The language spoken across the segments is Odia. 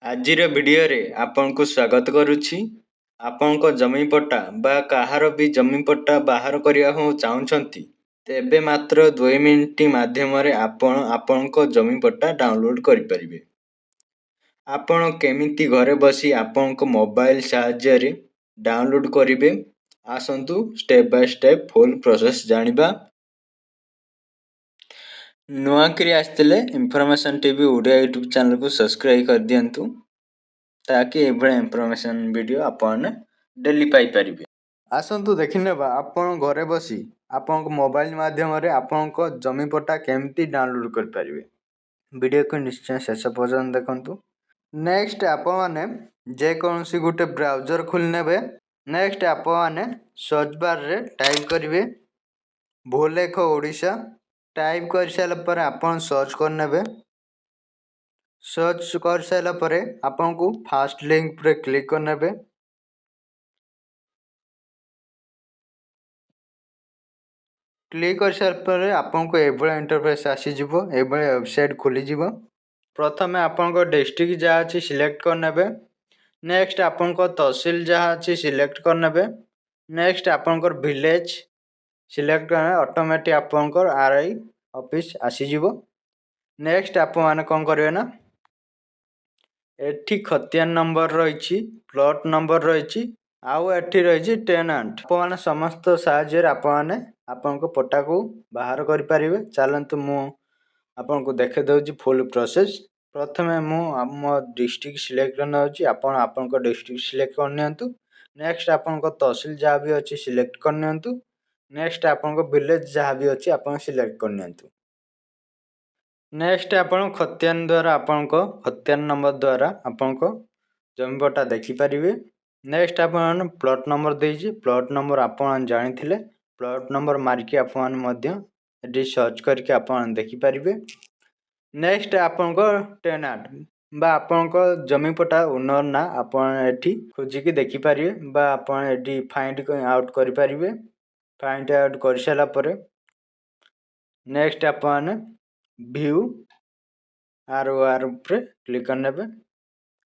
ଆଜିର ଭିଡ଼ିଓରେ ଆପଣଙ୍କୁ ସ୍ୱାଗତ କରୁଛି। ଆପଣଙ୍କ ଜମି ପଟ୍ଟା ବା କାହାର ବି ଜମି ପଟ୍ଟା ବାହାର କରିବାକୁ ଚାହୁଁଛନ୍ତି, ତେବେ ମାତ୍ର 2 ମିନିଟ୍ ମାଧ୍ୟମରେ ଆପଣ ଆପଣଙ୍କ ଜମି ପଟ୍ଟା ଡାଉନଲୋଡ଼୍ କରିପାରିବେ। ଆପଣ କେମିତି ଘରେ ବସି ଆପଣଙ୍କ ମୋବାଇଲ ସାହାଯ୍ୟରେ ଡାଉନଲୋଡ଼୍ କରିବେ, ଆସନ୍ତୁ step by step full process ଜାଣିବା। ନୂଆକରି ଆସିଥିଲେ ଇନଫର୍ମେସନ୍ ଟିଭି ଓଡ଼ିଆ ୟୁଟ୍ୟୁବ୍ ଚ୍ୟାନେଲକୁ ସବସ୍କ୍ରାଇବ୍ କରିଦିଅନ୍ତୁ, ତାକି ଏଭଳିଆ ଇନଫର୍ମେସନ୍ ଭିଡ଼ିଓ ଆପଣ ଡେଲି ପାଇପାରିବେ। ଆସନ୍ତୁ ଦେଖିନେବା, ଆପଣ ଘରେ ବସି ଆପଣଙ୍କ ମୋବାଇଲ ମାଧ୍ୟମରେ ଆପଣଙ୍କ ଜମି ପଟ୍ଟା କେମିତି ଡାଉନଲୋଡ଼୍ କରିପାରିବେ। ଭିଡ଼ିଓକୁ ନିଶ୍ଚୟ ଶେଷ ପର୍ଯ୍ୟନ୍ତ ଦେଖନ୍ତୁ। ନେକ୍ସଟ ଆପଣମାନେ ଯେକୌଣସି ଗୋଟେ ବ୍ରାଉଜର ଖୋଲି ନେବେ। ନେକ୍ସଟ ଆପଣମାନେ ସର୍ଚ୍ଚ ବାର୍ରେ ଟାଇପ୍ କରିବେ ଭୂଲେଖ ଓଡ଼ିଶା। ଟାଇପ୍ କରିସାରିଲା ପରେ ଆପଣ ସର୍ଚ୍ଚ କରିନେବେ। ସର୍ଚ୍ଚ କରିସାରିଲା ପରେ ଆପଣଙ୍କୁ ଫାଷ୍ଟ ଲିଙ୍କ ଉପରେ କ୍ଲିକ୍ କରିନେବେ। କ୍ଲିକ୍ କରିସାରିଲା ପରେ ଆପଣଙ୍କୁ ଏଭଳିଆ ଇଣ୍ଟରଫେସ୍ ଆସିଯିବ, ଏଭଳିଆ ୱେବସାଇଟ୍ ଖୋଲିଯିବ। ପ୍ରଥମେ ଆପଣଙ୍କ ଡିଷ୍ଟ୍ରିକ୍ଟ ଯାହା ଅଛି ସିଲେକ୍ଟ କରିନେବେ। ନେକ୍ସଟ ଆପଣଙ୍କ ତହସିଲ ଯାହା ଅଛି ସିଲେକ୍ଟ କରିନେବେ। ନେକ୍ସଟ ଆପଣଙ୍କର ଭିଲେଜ୍ ସିଲେକ୍ଟ କରିନେବେ। ଅଟୋମେଟିକ୍ ଆପଣଙ୍କର ଆର୍ I office ଆସିଯିବ। ନେକ୍ସଟ ଆପଣମାନେ କ'ଣ କରିବେ ନା, ଏଠି ଖତିଆନ ନମ୍ବର ରହିଛି, ପ୍ଲଟ୍ ନମ୍ବର ରହିଛି, ଆଉ ଏଠି ରହିଛି ଟେନାଣ୍ଟ। ଆପଣମାନେ ସମସ୍ତ ସାହାଯ୍ୟରେ ଆପଣମାନେ ଆପଣଙ୍କ ପଟ୍ଟାକୁ ବାହାର କରିପାରିବେ। ଚାଲନ୍ତୁ, ମୁଁ ଆପଣଙ୍କୁ ଦେଖାଇ ଦେଉଛି ଫୁଲ୍ ପ୍ରୋସେସ୍। ପ୍ରଥମେ ମୁଁ ମୋ ଡିଷ୍ଟ୍ରିକ୍ଟ ସିଲେକ୍ଟ କରିନେଉଛି। ଆପଣ ଆପଣଙ୍କ ଡିଷ୍ଟ୍ରିକ୍ଟ ସିଲେକ୍ଟ କରିନିଅନ୍ତୁ। ନେକ୍ସଟ ଆପଣଙ୍କ ତହସିଲ ଯାହା ବି ଅଛି ସିଲେକ୍ଟ କରିନିଅନ୍ତୁ। ନେକ୍ସଟ ଆପଣଙ୍କ ଭିଲେଜ୍ ଯାହା ବି ଅଛି ଆପଣ ସିଲେକ୍ଟ କରିନିଅନ୍ତୁ। ନେକ୍ସଟ ଆପଣ ଖତିଆନ ଦ୍ୱାରା, ଆପଣଙ୍କ ଖତିଆନ ନମ୍ବର ଦ୍ୱାରା ଆପଣଙ୍କ ଜମି ପଟ୍ଟା ଦେଖିପାରିବେ। ନେକ୍ସଟ ଆପଣ ପ୍ଲଟ୍ ନମ୍ବର ଦେଇଛି। ପ୍ଲଟ୍ ନମ୍ବର ଆପଣ ଜାଣିଥିଲେ, ପ୍ଲଟ୍ ନମ୍ବର ମାରିକି ଆପଣମାନେ ମଧ୍ୟ ଏଠି ସର୍ଚ୍ଚ କରିକି ଆପଣ ଦେଖିପାରିବେ। ନେକ୍ସଟ ଆପଣଙ୍କ ଟେନାଣ୍ଟ ବା ଆପଣଙ୍କ ଜମି ପଟ୍ଟା ଓନର୍ ନାଁ ଆପଣ ଏଠି ଖୋଜିକି ଦେଖିପାରିବେ ବା ଆପଣ ଏଠି ଫାଇଣ୍ଡ ଆଉଟ୍ କରିପାରିବେ। ଫାଇଣ୍ଡ ଆଉଟ୍ କରିସାରିଲା ପରେ ନେକ୍ସଟ ଆପଣମାନେ ଭ୍ୟୁ ଆର୍ ଓ ଆର୍ ଉପରେ କ୍ଲିକ୍ କରିନେବେ।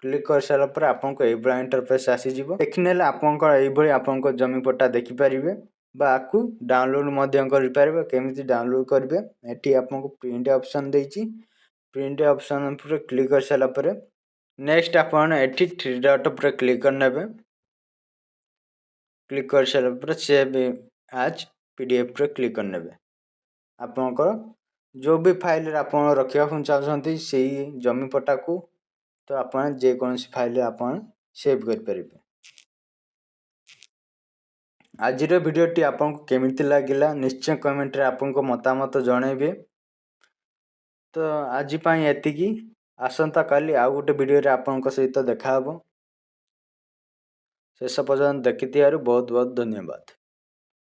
କ୍ଲିକ୍ କରିସାରିଲା ପରେ ଆପଣଙ୍କୁ ଏଇଭଳିଆ ଇଣ୍ଟରଫେସ୍ ଆସିଯିବ। ଦେଖିନେଲେ ଆପଣଙ୍କର ଏଇଭଳି ଆପଣଙ୍କ ଜମି ପଟ୍ଟା ଦେଖିପାରିବେ ବା ଆକୁ ଡାଉନଲୋଡ଼୍ ମଧ୍ୟ କରିପାରିବେ। କେମିତି ଡାଉନଲୋଡ଼୍ କରିବେ? ଏଠି ଆପଣଙ୍କୁ ପ୍ରିଣ୍ଟ ଅପସନ୍ ଦେଇଛି। ପ୍ରିଣ୍ଟ ଅପସନ୍ ଉପରେ କ୍ଲିକ୍ କରିସାରିଲା ପରେ ନେକ୍ସଟ ଆପଣ ଏଠି ଥ୍ରୀ ଡଟ୍ ଉପରେ କ୍ଲିକ୍ କରିନେବେ। କ୍ଲିକ୍ କରିସାରିଲା ପରେ ସେଭ୍ ଆଜ୍ ପିଡିଏଫ୍ରେ କ୍ଲିକ୍ କରିନେବେ। ଆପଣଙ୍କର ଯେଉଁ ବି ଫାଇଲ୍ରେ ଆପଣ ରଖିବାକୁ ଚାହୁଁଛନ୍ତି ସେଇ ଜମି ପଟ୍ଟାକୁ, ତ ଆପଣ ଯେକୌଣସି ଫାଇଲ୍ରେ ଆପଣ ସେଭ୍ କରିପାରିବେ। ଆଜିର ଭିଡ଼ିଓଟି ଆପଣଙ୍କୁ କେମିତି ଲାଗିଲା, ନିଶ୍ଚୟ କମେଣ୍ଟରେ ଆପଣଙ୍କ ମତାମତ ଜଣାଇବେ। ତ ଆଜି ପାଇଁ ଏତିକି। ଆସନ୍ତାକାଲି ଆଉ ଗୋଟେ ଭିଡ଼ିଓରେ ଆପଣଙ୍କ ସହିତ ଦେଖାହେବ। ଶେଷ ପର୍ଯ୍ୟନ୍ତ ଦେଖିଥିବାରୁ ବହୁତ ବହୁତ ଧନ୍ୟବାଦ।